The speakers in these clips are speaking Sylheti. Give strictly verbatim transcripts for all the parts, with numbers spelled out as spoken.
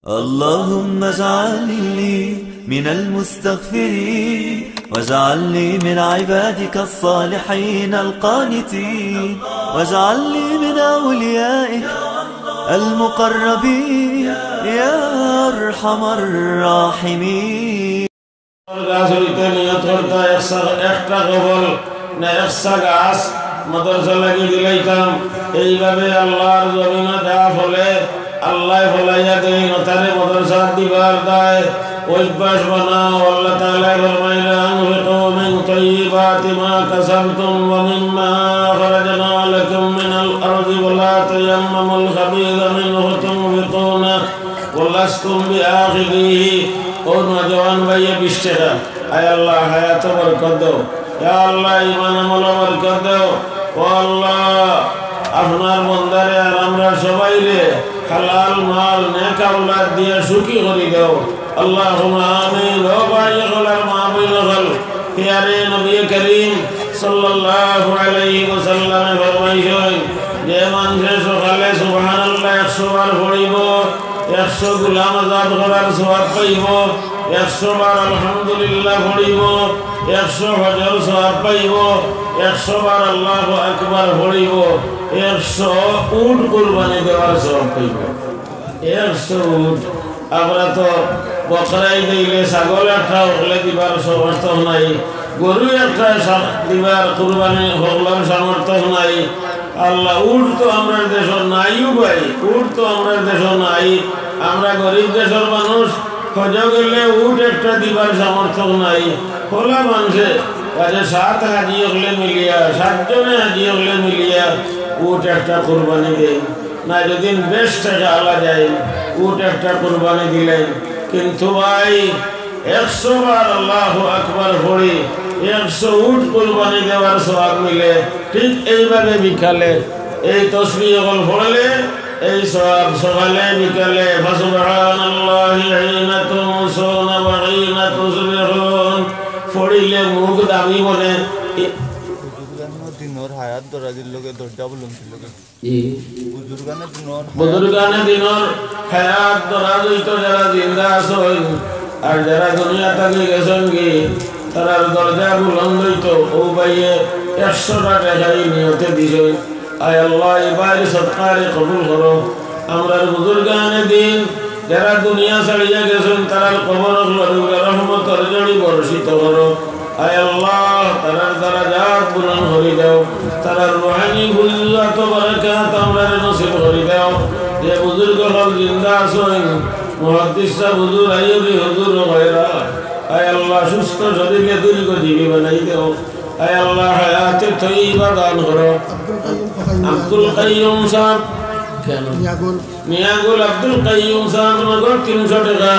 اللهم اجعلني من المستغفرين، واجعلني من عبادك الصالحين القانتين، واجعلني من أوليائك المقربين يا أرحم الراحمين. গাছ রুইতে নিয়ত করতা, একশো, একটা কবল না একশো গাছ মাদ্রাসা লাগি দিলাইতাম। এইভাবে আল্লাহর জমিনে যা ফলে আল্লায় ফলাইয়া দেইন, তারে মাদ্রাসাত দিবার দায় অভ্যাস বানাও। আল্লাহ তাআলায় ফরমাইলা, أنفقوا من طيبات ما كسبتم ومما أخرجنا لكم من الأرض ولا تيمموا الخبيث منه تنفقون ولستم بآخذيه। ও নওজোয়ান ভাইয়ে বিশ টেকা, আয় আল্লাহ, হায়াতো বরকত দেও। ইয়া আল্লাহ, ইমান আমলো বরকত দেও। ও আল্লাহ, আপনার বন্দারে আর আমরা সবাইরে হালাল মাল, নেক আওলাদ দিয়া সুখী করি দেও। আল্লাহুম্মা আমিন। ও ভাই অকল আর মা বইন অকল, হিয়ারে নবী করিম সাল্লাল্লাহু আলাইহি ওয়াসাল্লামে ফরমাইছইন, যে মানষে সকালে সুবহানাল্লাহ একশো বার পড়িবো, একশো গুলাম আজাদ করার সওয়াব পাইবো, একশো বার আলহামদুলিল্লাহ পড়িবো, একশো হজর সওয়াব পাইবো, একশো বার আল্লাহু আকবার পড়িবো, একশো উট কুরবানি দেওয়ার সওয়াব পাইবো। একশো উট। আমরা তো বকরাই দিলে ছাগল একটা হকলে দিবার সামর্থ্য নাই, গরু একটা সা-, দিবার কুরবানি হকলর সামর্থ্য নাই। আল্লাহ, উট তো আমরার দেশো নাইও ভাই, উট তো আমরার দেশো নাই। আমরা গরিব দেশর মানুষ, হজ গেলে উট একটা দিবার সামর্থ্য নাই। হলা মানষে, কাজে সাত হাজি হকলে মিলিয়া, সাতজনে হাজি হকলে মিলিয়া উট একটা কুরবানি দেইন। না, যদি বেশ টেকা আলা যায়, উট একটা কুরবানি দিলাইন। কিন্তু ভাই, একশো বার আল্লাহু আকবার পড়ি একশো উট কুরবানি দেওয়ার সওয়াব মিলে। ঠিক এইভাবে বিকালে এই তসবিহ অকল পড়লে এই সওয়াব সকালে বিকালে فسبحان الله حين تمسون وحين تصبحون পড়িলে মুখ দামি বনে। বুজুর্গানে দিনর হায়াত দরাজির লগে দরজা বুলন্দির লগে। জি। বুজুর্গানে দিনর বুজুর্গানে দিনর হায়াত দরাজ অইতো যারা জিন্দা আছইন, আর যারা দুনিয়া থাকি গেছইন গি, তারার দরজা বুলন্দ অইতো। ও ভাইয়ে একশোটা টেকা ই নিয়তে দিছইন, আয় আল্লাহ, ই ভাইর সদকারে কবুল করো। আমরার বুজুর্গানে দিন যারা দুনিয়া ছাড়িয়া গেছইন, তারার কবর অকলর উপরে রহমতর ঝড়ি বর্ষিত করো। আয় আল্লাহ, তারার দারাজাত বুলন্দ করি দেও, তারার রুহানি ফুয়ুজাত বারাকাত আমরারে নসিব করি দেও। যে বুজুর্গ অকল জিন্দা আছইন, মুহাদ্দিস সাব হুজুর, আইয়ুবী হুজুর ও ভাইরা, আয় আল্লাহ, সুস্থ শরীরে দীর্ঘজীবী বানাই দেও। আয় আল্লাহ, হায়াতে তৈয়বা দান করো। আব্দুল কাইয়ুম কোথায়? আব্দুল কাইয়ুম সাহেব। কেন? মিয়াগুল। মিয়াগুল আব্দুল কাইয়ুম সাহেব নগদ তিনশো টেকা।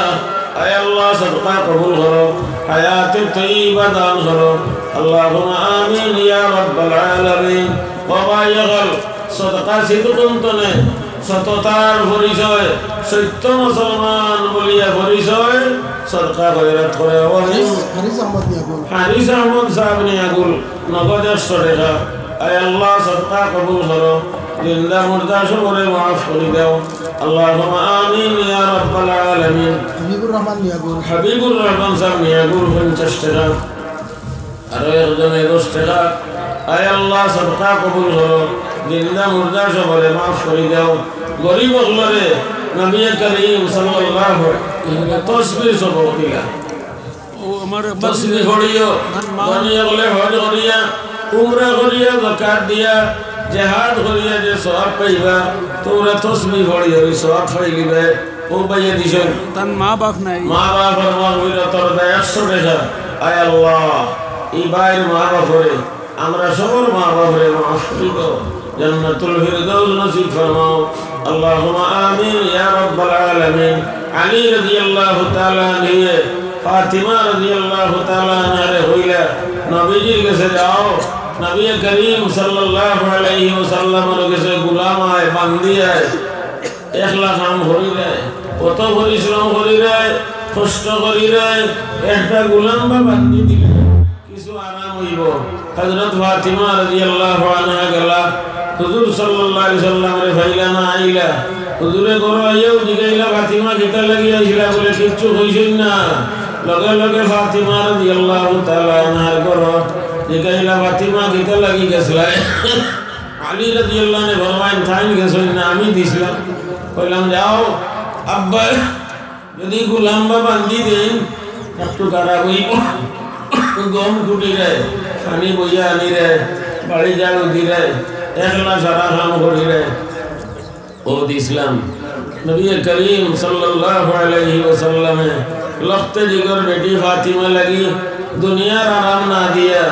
আয় আল্লাহ, সদকা কবুল করো, হায়াতে তৈয়বা দান করো। আল্লাহুম্মা আমিন ইয়া রাব্বাল আলামিন। ও ভাই অকল, সদকা সিদকুন তনে সততার পরিচয়, সত্য মুসলমান বলিয়া পরিচয়, সদকা খয়রাত করে। ও হারিস, হারিস আহমদ নিয়াগুল। হারিস আহমদ সাহেব নিয়াগুল, নগদ একশো টেকা। আয় আল্লাহ, সদকা কবুল করো, জিন্দা মুর্দা সবরে মাফ করি দেও। আল্লাহুম্মা আমিন ইয়া রাব্বাল আলামিন। হাবিবুর রহমান নিয়াগুল। হাবিবুর রহমান সাহেব নিয়াগুল, পঞ্চাশ টেকা। আরো একজনে দশ টেকা। আয় আল্লাহ, সদকা কবুল করো, জিন্দা মুর্দা সবরে মাফ করি দেও। গরিব অকলরে নবী করিম সাল্লাল্লাহু আলাইহি ওয়াসাল্লাম তসবির সবক দিলা। ও আমার আব্বা তসবি পড়িও, আমার মা ধনী অকলে হজ করিয়া, উমরা করিয়া, যাকাত দিয়া, জেহাদ করিয়া যে সওয়াব পাইবা, তোমরা তসবি পড়িও, ওই সওয়াব পাইলিবে। ও ভাইয়ে দিছইন। তান মা বাপ নাই। মা বাপর মাগফিরাতর দায় একশো টেকা। আয় আল্লাহ, ই ভাইর মা বাপরে, আমরা সবর মা বাপরে মাফ করি দেও, জান্নাতুল ফিরদাউস নসিব ফরমাও। আল্লাহুম্মা আমিন ইয়া রাব্বাল আলামিন। আলী রাদিয়াল্লাহু তাআলা আনহু, ফাতিমা রাদিয়াল্লাহু তাআলা আনহারে কইলা, নবীজির গেছে যাও, নবী করিম সাল্লাল্লাহু আলাইহি ওয়াসাল্লামর গেছে গোলাম আয়, বান্দি আয়, একলা কাম করি রে, কত পরিশ্রম করি রে, কষ্ট করি রে, একটা গোলাম বা বান্দি দিলে কিছু আরাম অইবো। হযরত ফাতিমা রাদিয়াল্লাহু আনহা গেলা, হুজুর সাল্লাল্লাহু আলাইহি সাল্লামরে পাইলা না, আইলা, হুজুরে ঘরো আইয়াউ জিগাইলা, "ফাতিমা, কিতা লাগি আইছিলা?" বলে, "কিচ্ছু কইছইন না।" লগে লগে ফাতিমা রাদিয়াল্লাহু তাআলা আনহার ঘরো জিগাইলা, "ফাতিমা, কিতা লাগি গেছলায়?" আলী রাদিয়াল্লাহু আনহু ফরমাইন, "তাইন গেছইন না, আমি দিছলাম।" কইলাম, "যাও, আব্বা যদি গুলাম বা বান্দি দেইন, একটু খারাপ অইবো। গম কুটিরে, পানি বইয়া আনিরে, বাড়ি ঝাড়ু দিরে, একলা সারা কাম করিরে।" অউ দিছলাম। নবী করিম সাল্লাল্লাহু আলাইহি ওয়াসাল্লামে লখতে জিগর বেটি ফাতিমা লাগি দুনিয়ার আরাম না দিয়া,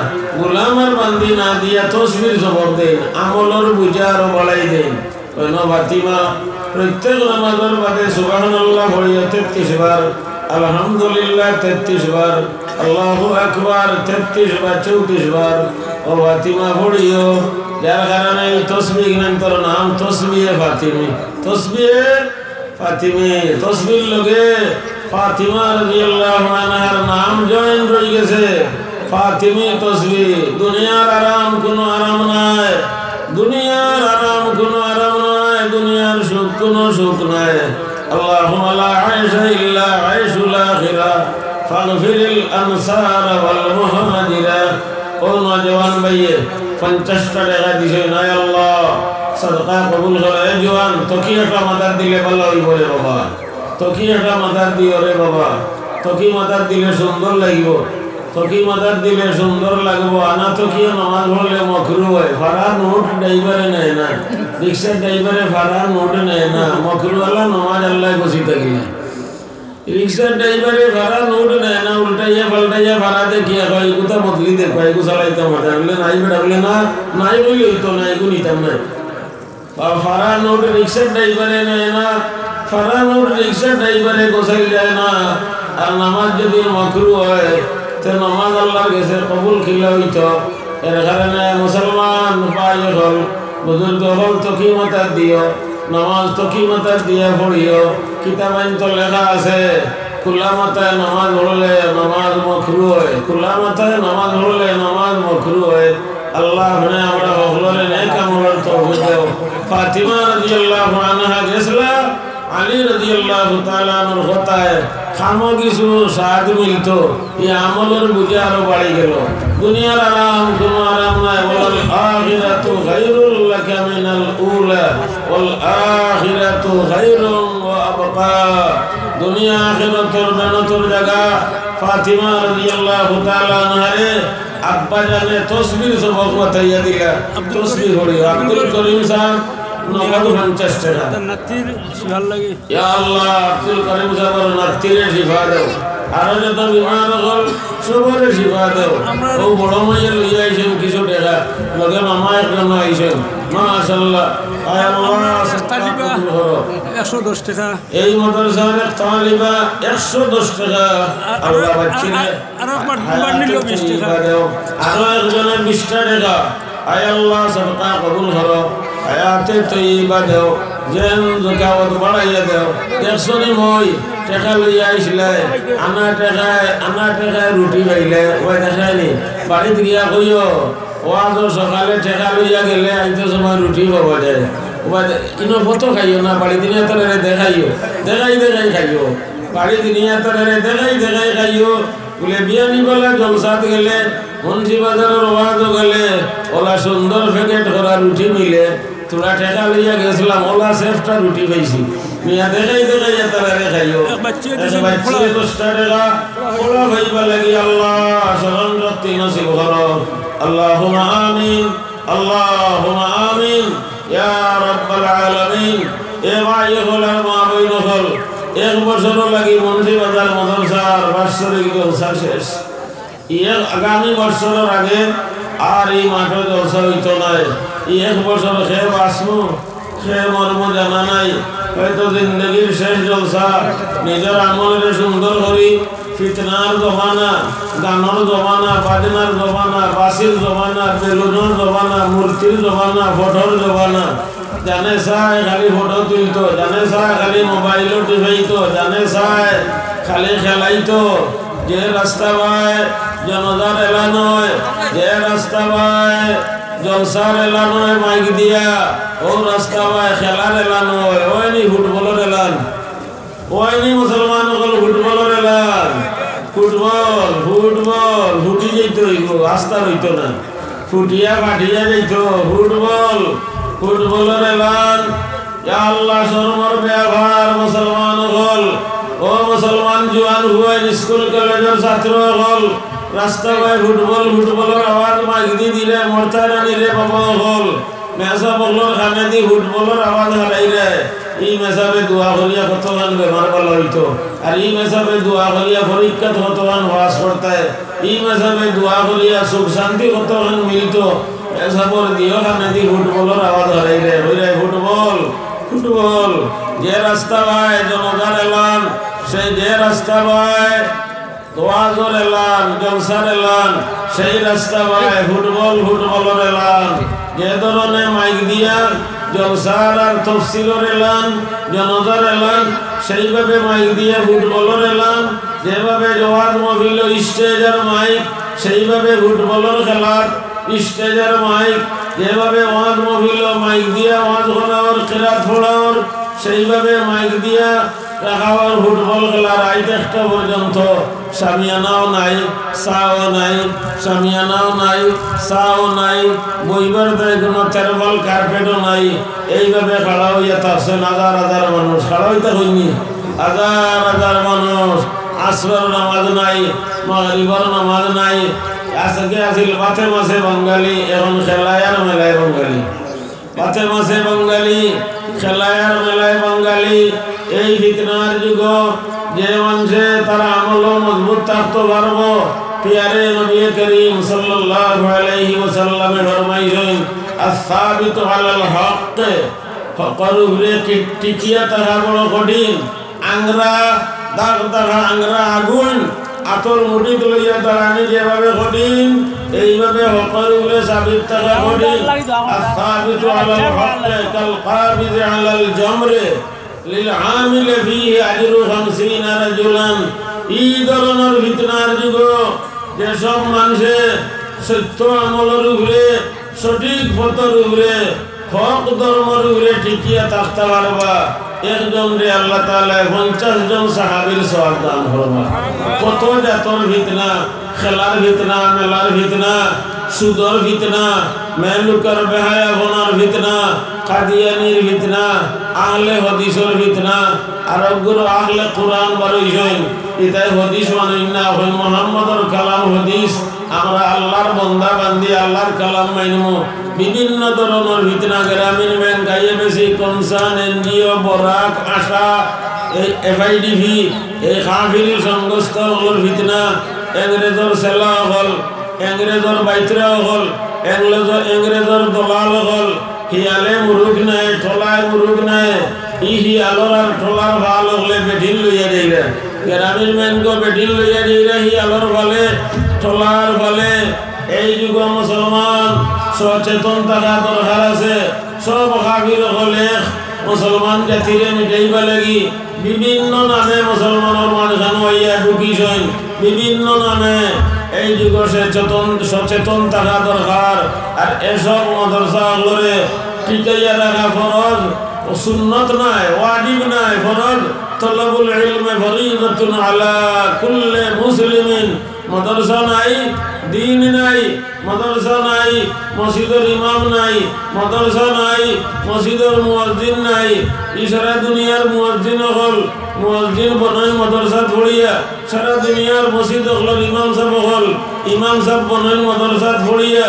গুলাম আর বান্দি না দিয়া তসবির সবক দেইন, আমলর বুঝা আরো বাড়াই দেইন। অইন ফাতিমা প্রত্যেক নামাজর বাদে সুবহানাল্লাহ পড়িও তেত্রিশ বার, আলহামদুলিল্লাহ তেত্রিশ বার, আল্লাহু আকবার তেত্রিশ বার, চৌত্রিশ বার। অউ ফাতিমা পড়িও, যার কারণে এই তসবি ইগনান্তর নাম তসবিয়ে ফাতিমি। তসবিয়ে ফাতিমি, তসবির লগে ফাতিমা রাদিয়াল্লাহু আনহার নাম join রই গেছে। ফাতিমি তসবি, দুনিয়ার আরাম কুনু আরাম নায়, দুনিয়ার আরাম কুনু আরাম নায়, দুনিয়ার সুখ কুনু সুখ নায়। আল্লাহুম্মা লা আইশা ইল্লা আইশুল আখিরা, ফাগফিরিল আনসার ওয়াল মুহাজিরা। অউ নওজোয়ান ভাইয়ে পঞ্চাশটা টেকা দিছে, "নাই আল্লাহ, সদকা কবুল করো।" এ জোয়ান, তকি একটা মাথাত দিলে ভালা অইবো রে বাবা, তকি একটা মাথাত দিও রে বাবা, তকি মাথাত দিলে সুন্দর লাগিবো, তকি মাথাত দিলে সুন্দর লাগবো। আনা তকিয়ে নামাজ পড়লে মকরু অয়, ফাড়া নোট ড্রাইভারে নেয় না, রিক্সার ড্রাইভারে ফাড়া নোট নেয় না, মকরুআলা নামাজ আল্লায় গছি থাকিলে। রিক্সার ড্রাইভারে ফাড়া নোট নেয় না, উল্টাইয়া পাল্টাইয়া ফাড়া দেখিয়া কয়, "ইগুতা বদলি দে, কয়, ইগু চালাইতাম না।" বলে, "নাই বেটা," বলে, "না, নাই বলে অইতো না, ইগু নিতাম না।" বা ফাড়া নোট রিক্সার ড্রাইভারে নেয় না, ফাড়া নোট রিক্সার ড্রাইভারে গছাইল যায় না। আর নামাজ যদি মকরু অয়, তে নামাজ আল্লার গেছে কবুল কিলা অইতো? এর কারণে মুসলমান ভাই অকল, বুজুর্গ অকল, তকি মাথাত দিও, নামাজ তকি মাথাত দিয়া পড়িও। কিতাবাইন্তো লেখা আছে, খুলা মাথায় নামাজ পড়লে নামাজ মকরু অয়, খুলা মাথায় নামাজ পড়লে নামাজ মকরু অয়। আল্লাহ আপনে আমরা হকলরে নেক আমলর তৌফিক দেও। ফাতিমা রাদিয়াল্লাহু আনহা গেছলা, আলী রাদিয়াল্লাহু তাআলা আনহুর কথায় খামো কিছু স্বাদ মিলতো, ই আমলর বুঝা আরো বাড়ি গেলো। দুনিয়ার আরাম কুনু আরাম নায়। ওয়াল আখিরাতু খায়রুল লাকা মিনাল উলা, ওয়াল আখিরাতু খায়রুন ওয়া আবকা। দুনিয়া আখিরাতর মেহনতর জাগা। ফাতিমা রাদিয়াল্লাহু তাআলা আনহারে আব্বা জানে তসবির সবক বাতাইয়া দিলা। তসবি পড়িও। আব্দুল করিম সাব, নগদ পঞ্চাশ টেকা। তার নাতির শিফার লাগি। ইয়া আল্লাহ, আব্দুল করিম সাবর নাতিরে শিফা দেও। আরো যত বিমার অকল, সবরে শিফা দেও। অউ বড় মাইয়ে লইয়া আইছইন কিছু টেকা, লগে মামা একজন আইছইন। মাশাআল্লাহ। আয় আল্লাহ, সদকা কবুল করো। একশো দশ টেকা। এই মাদ্রাসার এক তালিবা একশো দশ টেকা। আল্লাহ বাচ্চিরে আরো একবার হায়াতে বিশ টেকা। তৈয়বা দেও। আরো একজনে বিশটা টেকা। আয় আল্লাহ, সদকা কবুল করো, হায়াতে তৈয়বা দেও। যেন জাকাত বাড়াইয়া দেও। দেখছো নি মই টেকা লইয়া আইছলে, আনা টেকায়, আনা টেকায় রুটি খাইলে, ওই দেখায়নি। বাড়িত গিয়া কইও, ওয়াজো সকালে টেকা লইয়া গেলে আইতে সময় রুটি পাওয়া যায়। ওবা ইনো ফটো খাইও না, বাড়িত নিয়া তারারে দেখাইও, দেখাই দেখাই খাইও। বাড়িত নিয়া তারারে দেখাই দেখাই খাইও। বুলে বিয়ানীবালা জলসাত গেলে, মুন্সিবাজারর ওয়াজো গেলে, ওলা সুন্দর প্যাকেট করা রুটি মিলে, থুড়া টেকা লইয়া গেছলাম, ওলা সেফটা রুটি পাইছি। মিয়া দেখাই দেখাই তারারে খাইও। এক বাচ্চা এক দিছে বাচ্চা ফোড়া। দশটা টেকা ফোড়া খাইবার লাগি আল্লাহ স্মরণ শক্তি নসিব করো। আল্লাহুম্মা আমিন, আল্লাহুম্মা আমিন, ইয়া রাব্বাল আলামিন। এ ভাই অকল আর মা বইন অকল, এক বছরর লাগি মুন্সিবাজার মাদ্রাসার বাৎসরিক জলসা শেষ। ই এক আগামী বছরর আগে আর ই মাঠো জলসা অইতো নায়। ই এক বছর কে বাঁচমু, কে মরমু জানা নাই। হয়তো জিন্দেগির শেষ জলসা, নিজর আমলরে সুন্দর করি, ফিতনার জমানা, গানর জমানা, বাজনার জমানা, বাঁশির জমানা, বেলুনর জমানা, মূর্তির জমানা, ফটোর জমানা। জানে চায় খালি ফটো তুলতো, জানে চায় খালি মোবাইলো টিপাইতো, জানে চায় খালি খেলাইতো। যে রাস্তা বায় জানাজার এলান অয়, যে রাস্তা বায় জলসার এলান অয় মাইক দিয়া, অউ রাস্তা বায় খেলার এলান অয়, অয়নি ফুটবলর এলান, অয়নি মুসলমান অকল ফুটবলর এলান। ফুটবল, ফুটবল, ফুটি যাইতো অইবো, আস্তা রইতো না, ফুটিয়া ফাটিয়া যাইতো। ফুটবল, ফুটবলর এলান। ইয়া আল্লাহ, শরমর ব্যাপার মুসলমান অকল। ও মুসলমান জুয়ান ফুয়াইন, স্কুল কলেজর ছাত্র অকল, রাস্তা বায় ফুটবল, ফুটবলর আওয়াজ মাইক দি দিরে, মরতায় না নি রে বাবা অকল। মেসাব অকলর কানেদি ফুটবলর আওয়াজ হারাইরায়। ই মেসাবে দোয়া করিয়া কতখান বেমার ভালা অইতো, আর ই মেসাবে দোয়া করিয়া পরীক্ষাত কতখান পাস করতায়, ই মেসাবে দোয়া করিয়া সুখ শান্তি কতখান মিলতো। মেসাবর দিও কানেদি ফুটবলর আওয়াজ হারাইরায়, কইরায় ফুটবল, ফুটবল। যে রাস্তা বায় জনতার এলান, সে যে রাস্তা বায় ওয়াজর এলান, জলসার এলান, সেই রাস্তা বায় ফুটবল, ফুটবলর এলান। যে ধরনে মাইক দিয়া জলসার আর তফসিরর এলান, জনতার এলান, সেইভাবে মাইক দিয়া ফুটবলর এলান। যেভাবে ওয়াজ মহফিল স্টেজ আর মাইক, সেইভাবে ফুটবলর খেলাত স্টেজ আর মাইক। যেভাবে ওয়াজ মহফিল মাইক দিয়া ওয়াজ করার, কিরাত পড়ার, সেইভাবে মাইক দিয়া রাখা অর ফুটবল খেলা রাইত একটা পর্যন্ত। সামিয়ানাও নাই, চাও নাই, সামিয়ানাও নাই, চাও নাই, বইবার তাই কোনো তেরপাল কার্পেটও নাই। এইভাবে খাড়া অইয়া থাকছইন হাজার হাজার মানুষ, খাড়া অইতা কইনি, হাজার হাজার মানুষ। আসরর নামাজ নাই, মাগরিবর নামাজ নাই। আজকে আছিল ভাতে মাছে বাঙালি, এখন খেলায় আর মেলায় বাঙালি। ভাতে মাছে বাঙালি, খেলায় আর মেলায় বাঙালি। এই ফিতনার যুগো যে মানষে তার আমলো মজবুত থাকতো পারবো, পিয়ারে নবী করিম সাল্লাল্লাহু আলাইহি ওয়াসাল্লামে ফরমাইছইন, "আস-সাবিতু আলাল হক", হকর উপরে টি-, টিকিয়া থাকা বড় কঠিন। আংরা দাগ দাগা আংরা আগুন, আতর মুঠিত লইয়া দাঁড়ানি যেভাবে কঠিন, এইভাবে হকর উপরে সাবিত থাকা কঠিন। আস-সাবিতু আলাল হক কাল কাবিজি আলাল জামরে, লিল আমিলি ফিহি আজরু খামসিনা রাজুলান। ই ধরনর ফিতনার যুগো যেসব মানষে সত্য আমলর উপরে, সঠিক পথর উপরে, হক ধর্মর উপরে টিকিয়া থাকতা পারবা, একজনরে আল্লাহ তাআলায় পঞ্চাশ জন সাহাবীর সওয়াব দান করবা। কত জাতর ফিতনা, খেলার ফিতনা, মেলার ফিতনা, সুদর ফিতনা, মেয়ে লোকর বেহায়াপনার ফিতনা, কাদিয়ানির ফিতনা, আহলে হাদিসর ফিতনা, আর অগুলো আহলে কোরআন বারইছইন, ইতায় হাদিস মানইন না, অখন মোহাম্মদর কালাম হাদিস, আমরা আল্লাহর বন্দা বান্দি, আল্লাহর কালাম মাইনমু। বিভিন্ন ধরনর ফিতনা, Grameen bank, IFAC, concern, NGO, BRAC, ASA, এই এফআইডিপি, এই কাফিরি সংস্থা অকলর ফিতনা, ইংরেজর সেলা অকল, ইংরেজর বাইতরা অকল, ইংরেজর, ইংরেজর দলাল অকল, হিয়ালে মুরুগ নেয়, ঠলায় মুরুগ নেয়, ই হিয়ালর আর ঠলার ফাল অকলে বেটিন লইয়া যাইরা। গ্রামীণ ব্যাংকো বেটিন লইয়া যাইরা, হিয়ালর ফালে, ঠলার ফালে। এই যুগো মুসলমান সচেতন থাকা দরকার আছে। সব কাফির অকলে মুসলমান জাতিরে মিটাইবার লাগি বিভিন্ন নামে মুসলমানর মাঝখানো আইয়া ঢুকিছইন, বিভিন্ন নামে। এই যুগো সচেতন, সচেতন থাকা দরকার। আর এসব মাদ্রাসা অকলরে টিকাইয়া রাখা ফরজ, ও সুন্নত নায়, ওয়াজিব নায়, ফরজ। তলবুল ইলমি ফরিদাতুন আলা কুল্লি মুসলিমিন। মাদ্রাসা নাই, দ্বীন নাই, মাদ্রাসা নাই, মসজিদর ইমাম নাই, মাদ্রাসা নাই, মসজিদর মুয়াজ্জিন নাই। ই সারা দুনিয়ার মুয়াজ্জিন অকল, মুয়াজ্জিন বনইন মাদ্রাসাত পড়িয়া, সারা দুনিয়ার মসজিদ অকলর ইমাম সাব অকল, ইমাম সাব বনইন মাদ্রাসাত পড়িয়া।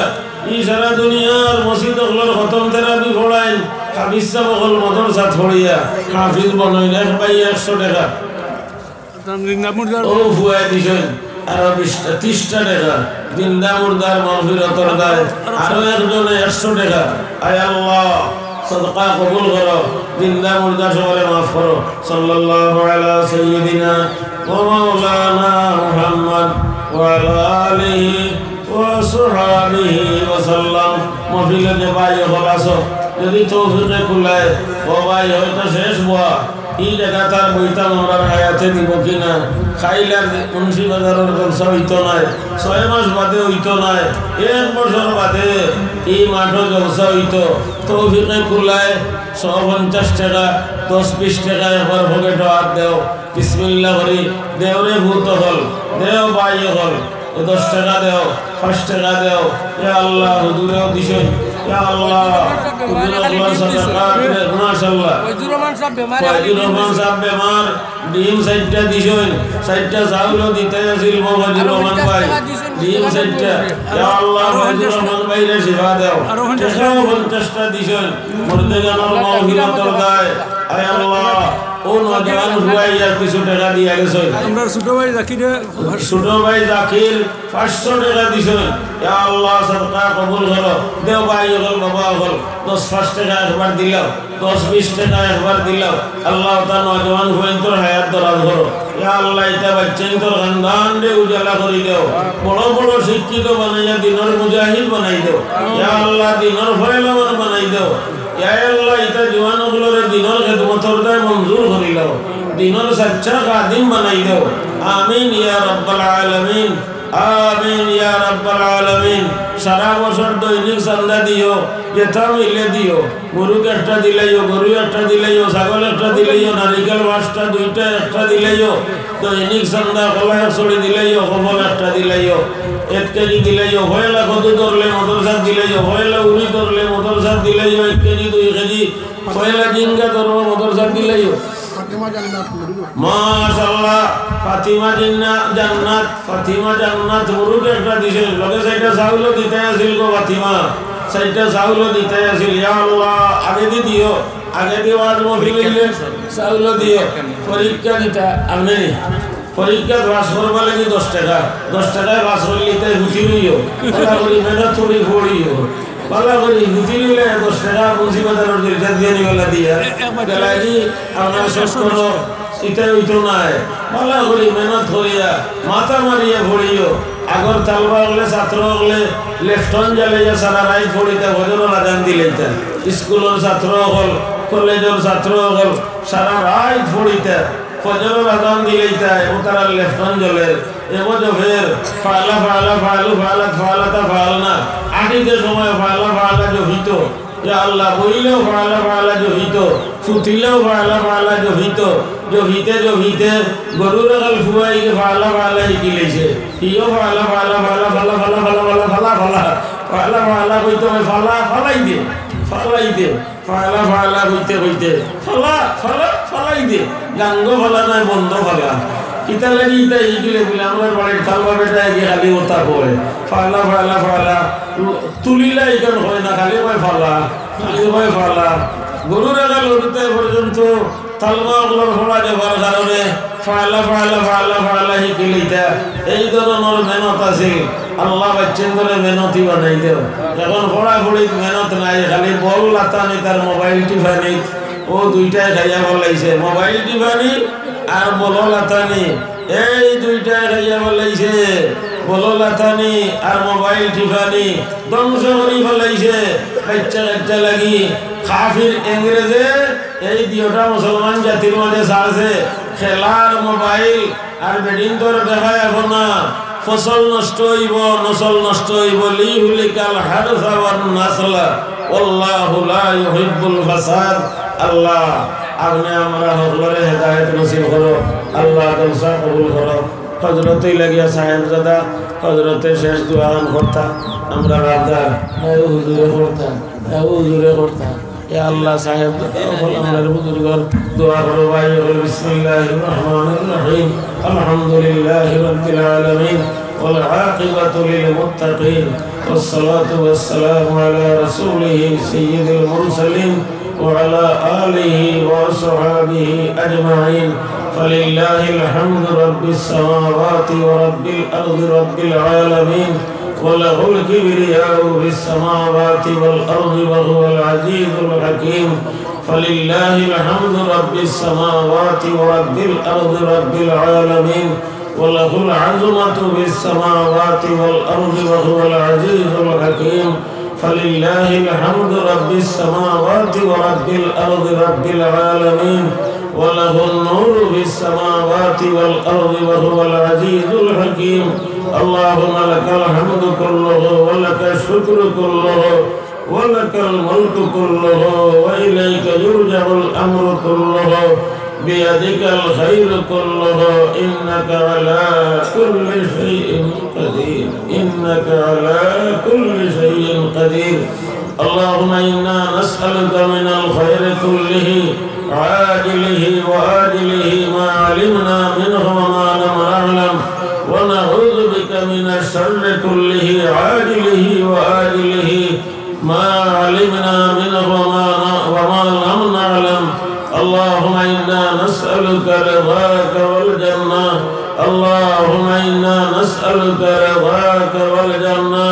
ই সারা দুনিয়ার মসজিদ অকলর খতম তেরাবি পড়াইন হাফিজ সাব অকল মাদ্রাসাত পড়িয়া, হাফিজ বনইন। এক ভাই একশো টেকা। জিন্দা মুর্দার ও ফুয়ায় দিছইন আরো বিশটা, তিরিশটা টেকা। জিন্দা মুর্দার মাগফিরাতর দায় আরো একজনে একশো টেকা। আয় আল্লাহ, সদকা কবুল করো, জিন্দা মুর্দা সবরে মাফ করো। সাল্লাল্লাহু আলা সাইয়্যিদিনা ওয়া মাওলানা মুহাম্মদ ওয়া আলা আলিহি ওয়া সাহবিহি ওয়া সাল্লাম। মাহফিলো যে ভাই অকল আছো, যদি তৌফিকে কুলায়, ও ভাই, হয়তো শেষ বয়া, ই জাগাত আর বইতাম আমরার হায়াত দিব কিনা, খাইলার মুন্সিবাজারর জলসা অইতো নায়, ছয় মাস বাদে অইতো নায়, এক বছর বাদে ই মাঠো জলসা অইতো। তৌফিকে কুলায়, শ পঞ্চাশ টেকা, দশ বিশ টেকা একবার পকেটো আত দেও, বিসমিল্লাহ করি, দেও রে পুত অকল, দেও ভাই অকল, দশ টেকা দেও, পাঁচ টেকা দেও। ইয়া আল্লাহ, হুজুরেও দিছইন। ইয়া আল্লাহ, হুজুর অকলর সাদাকাত, মাশাআল্লাহ। ফয়জুর রহমান সাব বেমার, ফয়জুর রহমান সাব বেমার, ডিম চাইরটা দিছইন, চাইরটা চাউলও দিতায় আছিল ফয়জুর রহমান ভাই, ডিম চাইরটা। ইয়া আল্লাহ, ফয়জুর রহমান ভাইরে শিফা দেও। টেকাও পঞ্চাশটা দিছইন, মুর্দেগানর মাগফিরাতর দায়। আয় আল্লাহ, ও নওজোয়ান পুয়ায় আর কিছু টেকা দিয়া গেছইন। আমরার ছোট ভাই জাকিরে, ছোট ভাই জাকির পাঁচশো টেকা দিছইন। ইয়া আল্লাহ, সদকা কবুল করো। দেও ভাই অকল, বাবা অকল, দশ পাঁচ টেকা একবার দিলাও, দশ বিশ টেকা একবার দিলাও। আল্লাহ, তার নওজোয়ান পুয়াইন্তর হায়াত দরাজ করো। ইয়া আল্লাহ, ইতা বাইচ্চাইন্তর খান্দানরে উজালা করি দেও। বড় বড় শিক্ষিত বানাইয়া দিনর মুজাহিদ বানাই দেও। ইয়া আল্লাহ, দিনর পয়লওয়ান বানাই দেও। ইয়া আল্লাহ, ইতা জোয়ান অকলরে দিনর খেদমতর দায় মঞ্জুর করি লও। দিনর সাচ্চা খাদিম বানাই দেও। আমিন ইয়া রাব্বাল আলামিন। আমিন ইয়া রাব্বাল আলামিন। সারা বছর দৈনিক চান্দা দিও, যেতা মিলে দিও। মুরুগ একটা দিলাইও, গরু একটা দিলাইও, ছাগল একটা দিলাইও, নারিকেল পাঁচটা, দুইটা, একটা দিলাইও। দৈনিক চান্দা কলা এক ছড়ি দিলাইও, কফল একটা দিলাইও, এক কেজি দিলাইও, পয়লা কদু ধরলে মাদ্রাসাত দিলাইও, পয়লা উরি ধরলে মাদ্রাসাত দিলাইও, এক কেজি, দুই কেজি, পয়লা ঝিঙ্গা ধরবো মাদ্রাসাত দিলাইও। ফাতিমা জান্নাত মুরুগ। মাশাআল্লাহ, ফাতিমা জিন্না-, জান্নাত, ফাতিমা জান্নাত মুরুগ একটা দিছইন, লগে চাইরটা চাউলও দিতায় আছিল গো ফাতিমা, চাইরটা চাউলও দিতায় আছিল। ইয়া আল্লাহ, আগেদি দিও, আগেদি ওয়াজ মাহফিল অইলে চাউলও দিও। পরীক্ষা দিতা, আপনে নি? পরীক্ষাত পাস করবার লাগি দশ টেকা, দশ টেকায় পাস করলে তাই হুতি রইও, ভালা করি মেহনত করি পড়িও, ভালা করি হুতি রইলে দশ টেকা মুন্সিবাজারর দিলটা দিয়া নিবালা দিয়া। গেলাগি আমরা শেষ করো, ইতা অইতো নায়। ভালা করি মেহনত করিয়া, মাথা মারিয়া পড়িও। আগর তালবা অকলে, ছাত্র অকলে, লেফটন জ্বালাইয়া সারা রাইত পড়িতা, ফজরর আজান দিলাইতা। স্কুলর ছাত্র অকল, কলেজর ছাত্র অকল, সারা রাইত পড়িতা। ফজরর আজান দিলাইতা, এবো তারার লেফটন জ্বলের, এবো জফের, ফালা, ফালা, ফালু, ফালাত, ফালাতা, ফালনা। আটিতে সময় ফালা, ফালা জফিতো। ইয়া আল্লাহ, বইলেও ফালা, ফালা জফিতো, ফুতিলেও ফালা, ফালা জফিতো। জফিতে, জফিতে, গরুর গাল ফুয়াইগে ফালা, ফালা হিকিলাইছে। হিও ফালা, ফালা, ফালা, ফালা, ফালা, ফালা, ফালা, ফালা, ফালা, ফালা, ফালা কইতে অয়, ফালা, ফালাই দে, ফালাই দে। ফালা ফালা কইতে কইতে ফালা ফালা ফালাই দে, গাঙ্গো ফালা নায়, বন্ধ ফালা। কিতা লাগি ইতা ইগিলে বুলে, আমরার বাড়ির তালবা বেটা এগিয়ে খালি ওতা কয়, ফালা ফালা ফালা, তুলিলা ইখান কয় না, খালি কয় ফালা, খালি কয় ফালা। গরু রাখা লড়িতে পর্যন্ত তালবা অকলর ফড়া দেবার কারণে ফালা, ফালা, ফালা, ফালা হিকিলিতা। এই ধরনর মেহনত আছিল। আল্লাহ বাইচ্চাইন্তরে মেহনতি বানাই দেও। এখন পড়াপড়িত মেহনত নাই, খালি বল লাতানি তার মোবাইল টিফানি, ও দুইটায় খাইয়া ফালাইছে। মোবাইল টিফানি আর বল লাতানি, এই দুইটায় খাইয়া ফালাইছে। বল লাতানি আর মোবাইল টিফানি ধ্বংস করি ফালাইছে। বাইচ্চা কাইচ্চা লাগি কাফির ইংরেজে এই দুইটা মুসলমান জাতির মাঝে ছাড়ছে। খেলার মোবাইল আর বেটিন্তর দেখায় এখন না, ফসল নষ্ট অইবো, নসল নষ্ট অইবো, লিইহলিকাল হারসা ওয়ান নাসলা, ওয়াল্লাহু লা ইউহিব্বুল ফাসাদ। আল্লাহ, আপনে আমরা হকলরে হেদায়েত নসিব করো। আল্লাহ, জলসা কবুল করো। হজরতে লাগিয়া সাহেবজাদা, হজরতে শেষ দোয়া আন করতা, আমরা রাজা, এ হুজুরে করতা, এ হুজুরে করতা। ইয়া আল্লাহ, সাহেব, অকল আমরার বুজুর্গর দোয়া করো ভাই, বলো, বিসমিল্লাহির রহমানির রহিম। আলহামদুলিল্লাহি রাব্বিল আলামিন। ওয়াল আকিবাতু লিল মুত্তাকিন। ওয়াস সালাতু ওয়াস সালামু আলা রাসূলিহি সাইয়্যিদিল মুরসালিন ওয়া আলা আলিহি ওয়া আসহাবিহি আজমাইন। ফালিল্লাহিল হামদু রাব্বিস সামাওয়াতি ওয়া রাব্বিল আরদি রাব্বিল আলামিন। وله الكبرياء في السماوات والأرض وهو العزيز الحكيم. فلله الحمد رب السماوات ورب الأرض رب العالمين. وله العظمة في السماوات والأرض وهو العزيز الحكيم. فلله الحمد رب السماوات ورب الأرض رب العالمين. وله النور في السماوات والأرض وهو العزيز الحكيم. اللهم لك الحمد كله ولك الشكر كله ولك الملك كله وإليك يرجع الأمر كله بيدك الخير كله إنك على كل شيء قدير إنك على كل شيء قدير. اللهم إنا نسألك من الخير كله عاجله وآجله ما علمنا منه وما لم نعلم ونعوذ بك من الشر كله عاجله وآجله ما علمنا منه وما وما لم نعلم. اللهم إنا نسألك رضاك والجنة. اللهم إنا نسألك رضاك والجنة.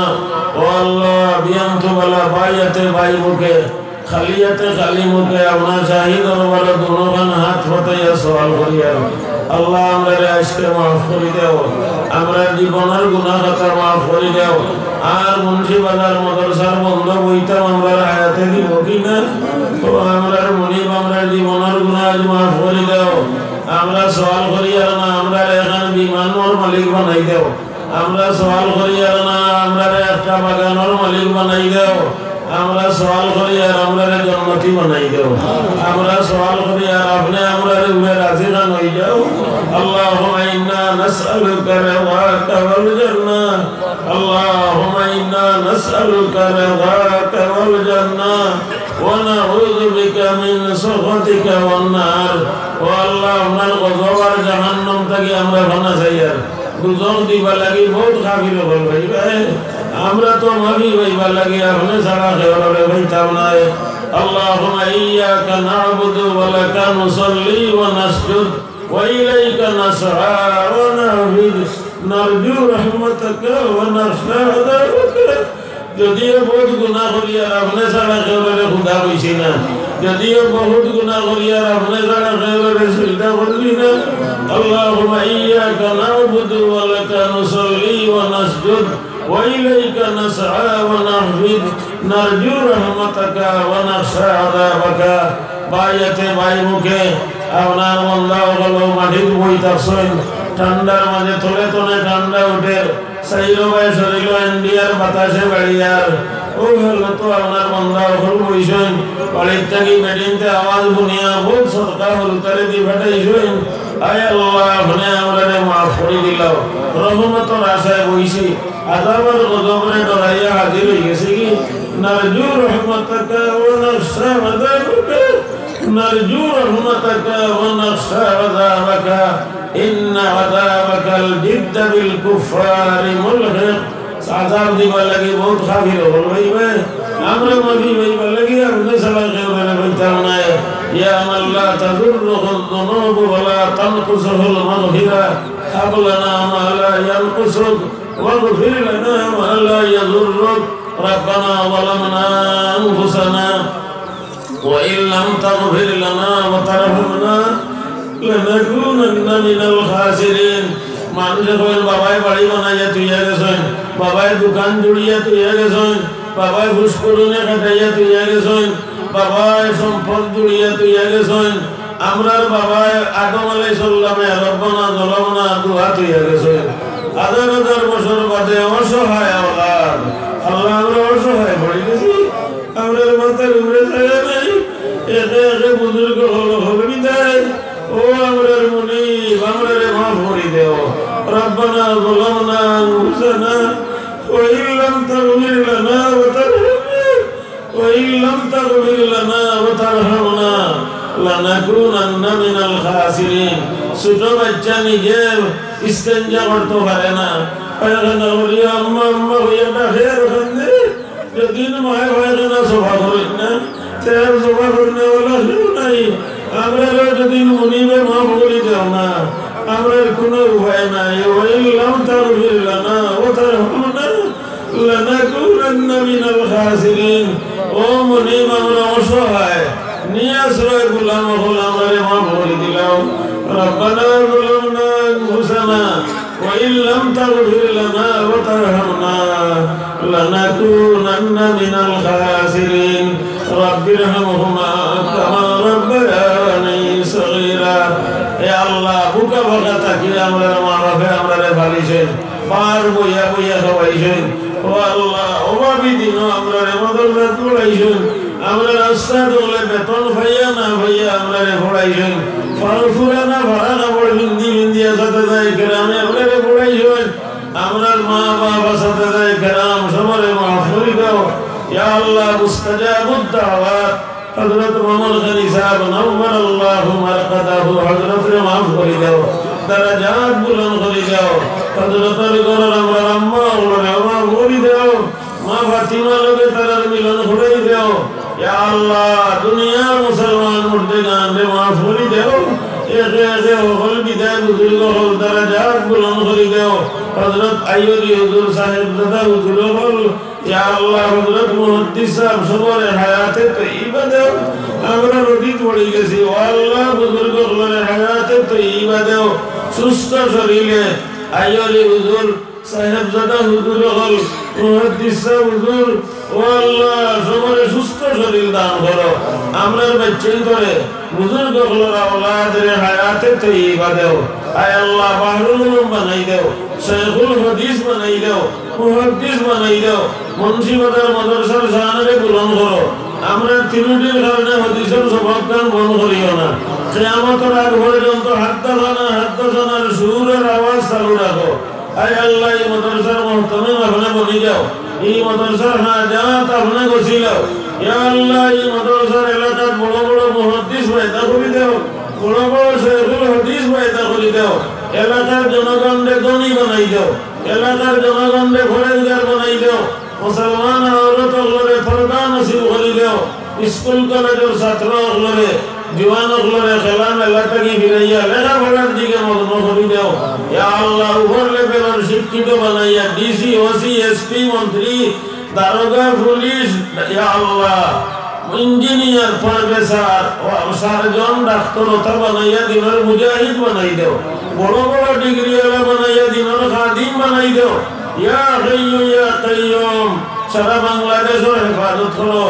ও আল্লাহ, বিয়ান্ত বালা বাইয়াতে বাই মুখে, খালিয়াতে খালি মুখে আপনার শাহী দরবারো দুনোখান হাত পাতাইয়া সওয়াল করিয়ার। আল্লাহ, আমরারে আইজকে মাফ করি দেও, আমরার জীবনর গুনা খাতা মাফ করি দেও। আর মুন্সি বাজার মাদ্রাসার বন্দ বইতাম আমরার হায়াতে দিবো কি না? ও আমরার মুনিব, আমরার জীবনর গুনা আইজ মাফ করি দেও। আমরা সওয়াল করিয়ার না, আমরারে এখান বিমানর মালিক বানাই দেও। আমরা সওয়াল করিয়ার না, আমরারে একটা বাগানর মালিক বানাই দেও। আমরা সওয়াল করিয়ার আমরারে জন্নতি বানাই দেও। আমরা সওয়াল করিয়ার আপনে আমরার উপরে রাজি খান অই যাও। اللهم إنا نسألك رضاك والجنة. اللهم إنا نسألك رضاك والجنة ونعوذ بك من سخطك والنار. ও আল্লাহ, আপনার গজব আর জাহান্নাম থাকি আমরা পানা চাইয়ার। দুজখ দিবার লাগি বউত কাফির অকল ভাই ভাই। আমরা তো মাফি পাইবার লাগি আপনে ছাড়া কেউরে পাইতাম নায়। اللهم إياك نعبد ولك نصلي ونسجد وإليك نسعى ونحفد نرجو رحمتك ونخشى عذابك. যদিও বউত গুনা করিয়ার আপনে ছাড়া কেউরে খুদা কইছি না, যদিও বউত গুনা করিয়ার আপনে ছাড়া কেউরে সিজদা করছি না। اللهم إياك نعبد ولك نصلي ونسجد وإليك نسعى ونحفد نرجو رحمتك ونخشى عذابك. বাইয়াতে বাই মুখে আপনার বন্দা অকল মাটিত বই থাকছইন, ঠান্ডার মাঝে তলে তলে ঠান্ডা উঠের, চাইরো বায় শরীলো ইন্ডিয়ার বাতাসে বাড়িয়ার। ও হলো তো আপনার বন্দা অকল বইছইন, বাড়ির থাকি বেটিন্তে আওয়াজ শুনিয়া বউত সদকা হুরুতারে দি ফাটাইছইন। আয় আল্লাহ, আপনে আমরারে মাফ করি দিলাও, রহমতর আশায় বইছি। আযাবর গজবরে ডরাইয়া হাজির অই গেছি কি? نرجو رحمتك ونخشى عذابك. نرجو رحمتك ونخشى عذابك. إن عذابك الجد بالكفار ملحق. আযাব দিবার লাগি বউত কাফির অকল অইবে। আমরা মাফি পাইবার লাগি আপনে ছাড়া কেউরে পাইতাম নায়। يا من لا تضره الذنوب ولا تنقصه المغفرة، هب لنا ما لا ينقصك واغفر لنا ما لا يضرك. ربنا ظلمنا أنفسنا وإن لم تغفر لنا وترحمنا لنكونن من الخاسرين. মানষে কইন, বাবায় বাড়ি বানাইয়া থইয়া গেছইন, বাবায় দোকান জুড়িয়া থইয়া গেছইন, বাবায় ফুসকুরুনে খাটাইয়া থইয়া গেছইন, বাবায় সম্পদ জুড়িয়া থইয়া গেছইন, আমরার বাবায় আদম আলাইহিস সালামে রব্বানা যালামনা দোয়া থইয়া গেছইন। হাজার হাজার বছর বাদে অসহায় আওলাদ, আল্লাহ, আমরা অসহায় পড়ি গেছি, আমরার মাথার উপরে ছায়া নাই। একে একে বুজুর্গ অকল, অকল বিদায়। ও আমরার মুনিব, আমরারে মাফ করি দেও। ربنا ظلمنا أنفسنا وإن لم تغفر لنا وترحمنا وإن لم تغفر لنا وترحمنا لنكونن من الخاسرين. ছোট বাচ্চা নিজে ইস্তেঞ্জা করতো পারে না, পায়খানা করিয়া আম্মা আম্মা কইয়া ডাকে আর কান্দে। যেদিন মায় পায়খানা সাফা করইন না, তে আর সাফা করনেওয়ালা কেউ নাই। আমরারে যেদিন মুনিবে মাফ করি দেও না, আমরার কুনু উপায় নাই। وإن لم تغفر لنا وترحمنا لنكونن من الخاسرين. ও মুনিব, আমরা অসহায়, নিরাশ্রয় গোলাম অকল, আমরারে মাফ করি দিলাও। ربنا ظلمنا أنفسنا وإن لم تغفر لنا وترحمنا لنكونن من الخاسرين. رب ارحمهما كما ربياني صغيرا. এ আল্লাহ, ভুকা ফাকা থাকিয়া আমরার মা বাপে আমরারে পালিছইন, বার বইয়া বইয়া খাওয়াইছইন। ও আল্লাহ, অভাবী দিনো আমরারে মাদ্রাসাত পড়াইছইন, আমরা রাস্তাত অকলে বেতন পাইয়া না পাইয়া আমরারে পড়াইছইন, ফাড়া ফুরানা ফাড়া কাপড় পিন্দি পিন্দিয়া সাথে যায় কেরামে আমরারে পড়াইছইন। আমরার মা বাপ, আসাতিজায়ে কেরাম, সবরে মাফ করি দেও। ইয়া আল্লাহ, মুস্তাজাবুদ দাওয়াত, হযরত মামুন খানি সাহেব, নাওয়ারাল্লাহু মারকাদাহু, হযরতরে মাফ করি দেও, দারাজাত বুলন্দ করি দেও। হযরতর ঘরর আমরার আম্মা অকলরে মাফ করি দেও, মা ফাতিমার লগে তারার মিলন করাই দেও। ইয়া আল্লাহ, দুনিয়ার মুসলমান মুর্দেগানরে মাফ করি দেও। একে একে হকল বিদায় বুজুর্গ অকল দারাজাত বুলন্দ করি দেও। হযরত আইয়ুবী হুজুর, সাহেবজাদা হুজুর অকল, ইয়া আল্লাহ, হযরত মুহাদ্দিস সাহেব সবরে হায়াতে তৈয়বা দেও। আমরা রোগী পড়ি গেছি, ও আল্লাহ, বুজুর্গ অকলরে হায়াতে তৈয়বা দেও। সুস্থ শরীরে আইয়ুবী হুজুর, সাহেবজাদা হুজুর অকল, মুহাদ্দিস সাহেব হুজুর, ও আল্লাহ, সবরে সুস্থ শরীর দান করো। আমরার বাচ্চাইন্তরে, বুজুর্গ অকলর আওলাদরে হায়াতে তৈয়বা দেও। আয় আল্লাহ, বাহরুল উলুম বানাই দেও, শেখুল হাদিস বানাই দেও, মুহাদ্দিস বানাই দেও। মুন্সিবাজার মাদ্রাসার শানরে বুলন্দ করো। আমরার ত্রুটির কারণে হাদিসর সবকখান বন্ধ করিও না। কিয়ামতর আগ পর্যন্ত হাদ্দাসানা, হাদ্দাসানার সুর আর আওয়াজ চালু রাখো। আয় আল্লাহ, ই মাদ্রাসার মুহতামিম আপনে বনি যাও, ই মাদ্রাসার হাজাত আপনে গছিলাও। ইয়া আল্লাহ, ই মাদ্রাসার এলাকাত বড় বড় মুহাদ্দিস পয়দা করি দেও, বড় বড় শেখুল হাদিস পয়দা করি দেও, এলাকার জনগণরে ধনী বানাই দেও, এলাকার জনগণরে পরহেজগার বানাই দেও, মুসলমান আওরত অকলরে পর্দা নসিব করি দেও, স্কুল কলেজর ছাত্র অকলরে, জুয়ান অকলরে খেলা মেলা থাকি ফিরাইয়া লেখাপড়ার দিকে মগ্ন করি দেও। ইয়া আল্লাহ, উপর লেভেলর শিক্ষিত বানাইয়া ডিসি, ওসি, এসপি, মন্ত্রী, দারোগা, পুলিশ, ইয়া আল্লাহ, ইঞ্জিনিয়ার, প্রফেসর, ও সার্জন, ডাক্তার অতা বানাইয়া দিনর মুজাহিদ বানাই দেও। বড় বড় ডিগ্রিওয়ালা বানাইয়া দিনর খাদিম বানাই দেও। ইয়া হাইয়্যু ইয়া কাইয়্যুম, সারা বাংলাদেশর হেফাজত করো,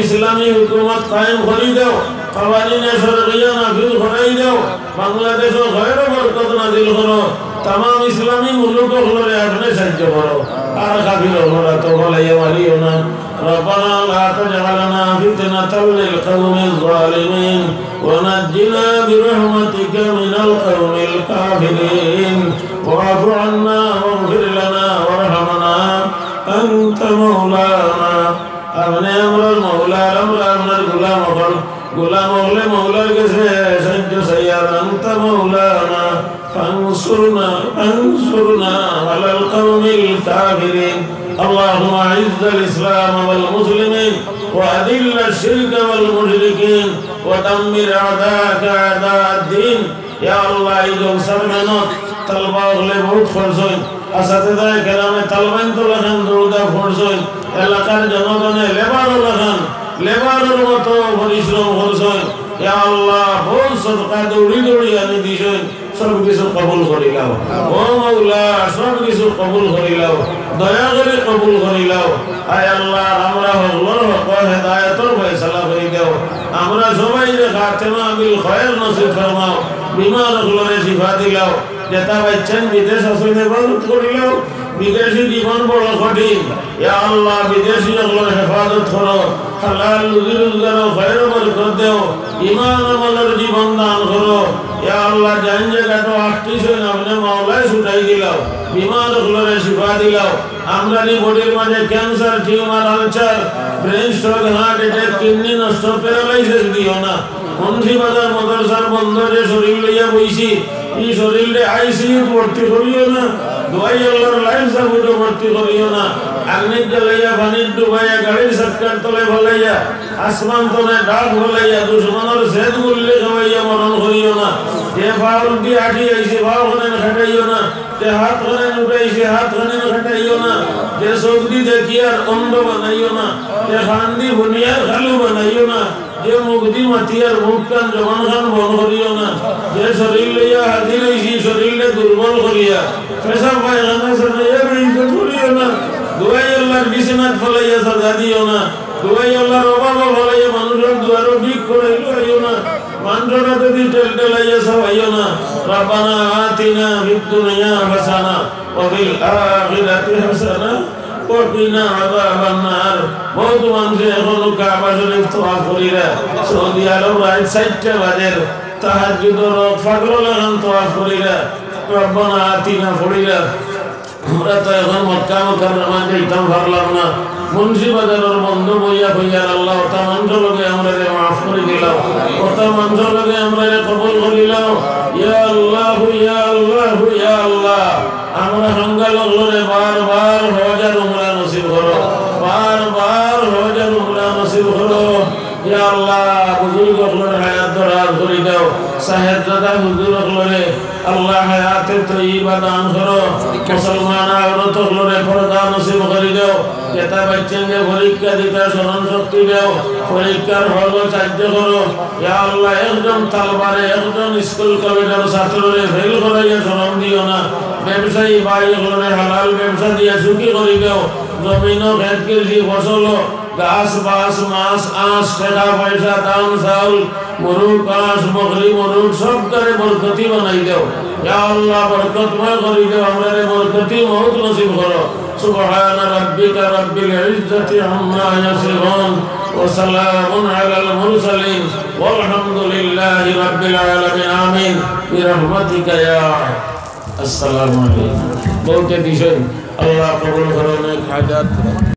ইসলামী হুকুমত কায়েম করি দেও, কাওয়ানিনে শরইয়া নাফিজ করাই দেও, বাংলাদেশো খয়র বরকত নাজিল করো, তামাম ইসলামী মুলুক অকলরে আপনে সাহায্য করো, আর কাফির অকলর আতো ফালাইয়া মারিও না। ربنا لا تجعلنا فتنة للقوم الظالمين ونجنا برحمتك من القوم الكافرين واعف عنا واغفر لنا وارحمنا أنت مولانا। আপনে আমরার মৌলা, আর আমরা আপনার গোলাম অকল। গোলাম অকলে মৌলার গেছে সাহায্য চাইয়ার। أنت مولانا فانصرنا، فانصرنا على القوم الكافرين. اللهم أعز الإسلام والمسلمين وأذل الشرك والمشركين ودمر أعداءك أعداء الدين. ইয়া আল্লাহ, ই জলসার মেহনত তালবা অকলে বউত করছইন, আসাতিজায়ে কেরামে তালবাইন্তর লাখান দৌড়া পড়ছইন, এলাকার জনগণে লেবারর লাখান, লেবারর মতো পরিশ্রম করছইন। ইয়া আল্লাহ, বউত সদকা দৌড়ি দৌড়ি আনি দিছইন, সব কিছু কবুল করিলাও। ও মৌলা, সব কিছু কবুল করিলাও, দয়া করি কবুল করিলাও। আয় আল্লাহ, আমরা হকলর হক হেদায়েতর ফয়সালা করি দেও। আমরা সবাইরে খাতেমা বিল খয়ের নসিব ফরমাও। বিমার অকলরে শিফা দিলাও। যেতা বাইচ্চাইন বিদেশ আছইন, হেফাজত করিলাও। বিদেশি জীবন বড় কঠিন। ইয়া আল্লাহ, বিদেশি অকলর হেফাজত করো। হালাল রুজি রোজগারো খয়ের বরকত দেও। ইমান আমলর জীবন দান করো। ইয়া আল্লাহ, যেইন জাগাত আটকিছইন, আপনে মাওলায় ছুটাই দিলাও। বিমার অকলরে শিফা দিলাও। আমরার ই বডির মাঝে cancer, tumour, ulcer, brain stroke, heart attack, kidney নষ্ট, প্যারালাইসিস দিও না। মুন্সিবাজার মাদ্রাসার বন্দরে শরীর লইয়া বইছি, ই শরীররে আইসিইউত ভর্তি করিও না। দোয়াই আল্লাহর, লাইফ সাপোর্টো ভর্তি করিও না। আগ্নিত জ্বালাইয়া, পানিত ডুবাইয়া, গাড়ির চাক্কার তলে ফালাইয়া, আসমান তলে ডাক ফালাইয়া, দুশমনর ছেদ গুল্লি খাওয়াইয়া মরণ করিও না। যে পাওদি আটি আইছে, পাও খানেন খাটাইও না। যে হাত খানেন উঠাইছে, হাত খানেন খাটাইও না। যে চোখদি দেখিয়ার অন্ধ বানাইও না। যে কানদি হুনিয়ার কালু বানাইও না। যে মুখদি মাতিয়ার মুখখান জবানখান বন্ধ করিও না। যে শরীর লইয়া হাজির অইছি, শরীররে দুর্বল করিয়া, পেশাব পায়খানা ছাড়াইয়া বেইজ্জত করিও না। দোয়াই আল্লাহর বিছানাত ফালাইয়া সাজা দিও না। দোয়াই আল্লাহর অভাবো ফালাইয়া মানুষর দুয়ারো ভিক করাইলো আইও না। মানষরে যদি ঠেলঠেলাইয়া চাবাইও না। ربنا آتنا في الدنيا حسنة وفي الآخرة حسنة وقنا عذاب النار। বউত মানষে এখনো কাবা শরীফ তওয়াফ করিরা, সৌদি আরব রাইত চাইরটা বাজের, তাহাজ্জুদর রক ফাগলর লাখান তওয়াফ করিরা, ربنا آتنا পড়িরা। আমরা তো এখন মক্কা মুকাররমাত যাইতাম পারলাম না। মুন্সিবাজারর বন্দো বইয়া কইয়ার, "আল্লাহ, অতা মানষর লগে আমরারে মাফ করি দিলাও, অতা মানষর লগে আমরারে কবুল করি লাও।" ইয়া আল্লাহ, ইয়া আল্লাহ, ইয়া আল্লাহ, আমরা সংখ্যালঘুরে বারবার হজ আর উমরা নসিব করো, বারবার হজ আর উমরা নসিব করো। ইয়া আল্লাহ, বুজুর্গ অকলর হায়াত দরাজ করি দাও। সাহেবজাদা হুজুর অকলরে আল্লাহ হায়াতে তৈয়বা দান করো। মুসলমান আওরত অকলরে পর্দা নসিব করি দাও। যেতা বাচ্চাইন্তে পরীক্ষা দিতা স্মরণ শক্তি দাও, পরীক্ষার হলো সাহায্য করো। ইয়া আল্লাহ, একজন তালবারে, একজন স্কুল কলেজর ছাত্ররে ফেল করাইয়া শরম দিও না। ব্যবসায়ী ভাই অকলরে হালাল ব্যবসা দিয়া সুখী করি দাও। জমিনো খেত কৃষি ফসলো গাছ বাছ, মাছ আঁছ, টেকা পয়সা, ধান চাউল, মুরুগ হাঁস, বকরি মুরুগ, সবতারে বরকতি বানাই দাও। ইয়া আল্লাহ, বরকতময় করি দাও, আমরারে বরকতি মউত নসিব করো। سبحان ربك رب العزة عما يصفون وسلام على المرسلين والحمد لله رب العالمين। آمين برحمتك يا। আসসালামু আলাইকুম। বউতে দিছইন, আল্লাহ কবুল করো, নেক হায়াত।